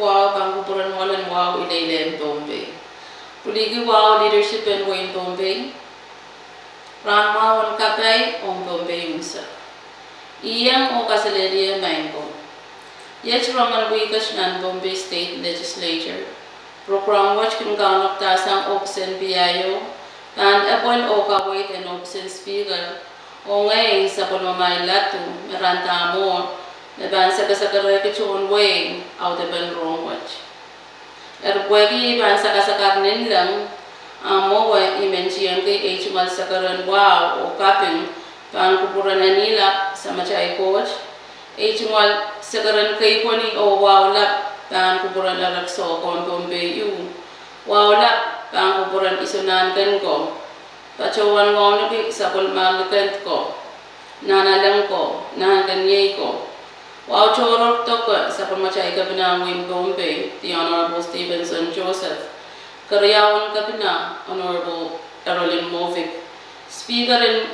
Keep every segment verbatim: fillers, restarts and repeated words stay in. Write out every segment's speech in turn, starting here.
Wahu pahn kupwuren Wahlen Wahu ileile en Pohnpei. Pwiliki wahu leadership en wehin Pohnpei. Rahn mwahu en kapai ong Pohnpei unsek. Ieng oh kaselehlie maing ko. Iet rongen wihket nan Pohnpei State Legislature, program wet kin kaunopdahsang ohpis en PIO, pahn epwel oh kaweid en ohpis en Speaker, oh ngehi sapwellimamwail ladu me Randa Moore, me pahn sekesekerehki tohn wehi audepen rohng wet. Eri pwehki I pahn sakasakar nin leng, a mwowe I men tiengki ei tungoal sekeren wahu oh kaping pahn kupwuren Anilap, Samatail Koht, ei tungoal sekeren keipweni oh wahu lap pahn kupwuren Erekso, Kompohnpei U, wahu lap pahn kupwuren Iso Nahnken ko, patohwan wauneki sapwellime likin ko, nahnalek ko, nahnken iei ko, wahu tohrohr doke sapwellimatail Kepina en wehin Pohnpei, the Honorable Stevenson Joseph, keriaun Kepina, Honorable Arolyn Movick, Speaker en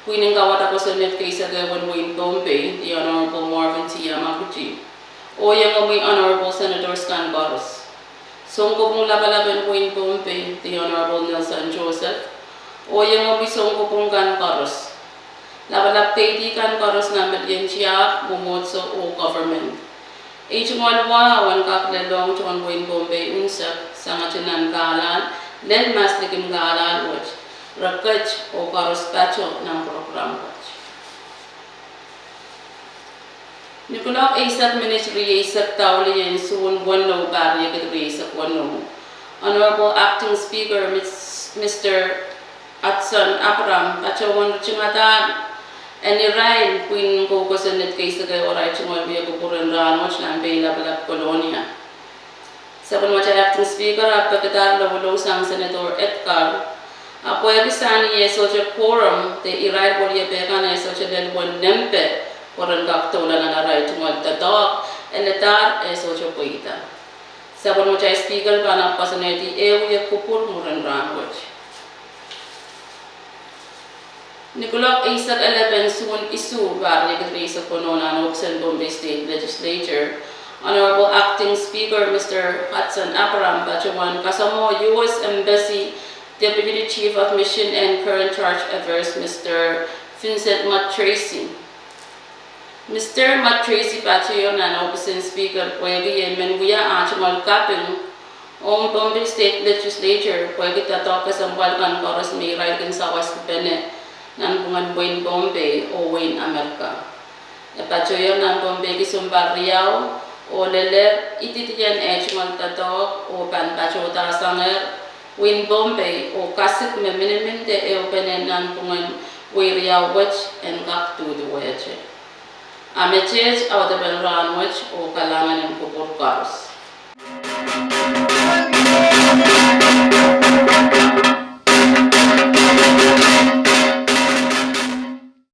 pwihn en kauwada kosonned keisekehwen wehin Pohnpei, the Honorable Marvin T. Yamaguchi, oh iengomwi Honorable Senators kan koaros, sounkopwung lapalap en wehin Pohnpei, the Honorable Nelson Joseph, oh iengomwi sounkopwung kan koaros, lapalap keidi kan koaros nan pelien tiahk, mwomwohdiso oh government. Ei tungoal wahu en kak lelohng tohn wehin Pohnpei unsek, sangete nan kahlahl, lel maslikin kahlahl wet, re ket oh koaros pato nan program wet. Ni kuloak eisek minit rieisek daulih en Suhn weneu, pahr riekid rieisek weneu, Honorable Acting Speaker Mister Hudson Abraham patohwan ritingada en irail pwihn kou kosonned keisekehwo arail tungoal wia kupwuren rahnwet nan Peilapalap, Kolonia. Sapwellimatail Acting Speaker ahpw pekidar loulou sang Senator Edgar, ahpw pwehki sang ni eh sohte quorum de irail weliepe kan eh sohte lel uwen nempe pwe ren kak doula nan arail tungoal doadoahk, ele dahr eh sohte pweida. Sapwellimatail Speaker pahn ahpw koasoanehdi ehu wia kupwur mwurin rahnwet. Ni kuloak eisek elep en Suhn isuh, pahr riekid rieisek weneu, nan ohpis en Pohnpei State Legislature, Honorable Acting Speaker Mister Hudson Abraham patohwan kasamwo U S Embassy Deputy Chief of Mission and Current Charge Affairs Mister Vincent Matracey. Mister Matracey patohier nan ohpis en Speaker pwehki e men wia ah tungoal kaping ong Pohnpei State Legislature pwehki doadoahk kesempwal kan koaros me irail kin sawaskipene nanpwungen wehin Pohnpei oh wehin Amerika. E patohier nan Pohnpei ki sounpar riau oh lelehr ididien eh tungoal doadoahk oh pahn patohdahsangehr wehin Pohnpei oh kasik me miniminte ehupene nanpwungen wehi riau wet en kak duduwehte. A meteht audepen rahnwet oh kalahngan en kupwur koaros.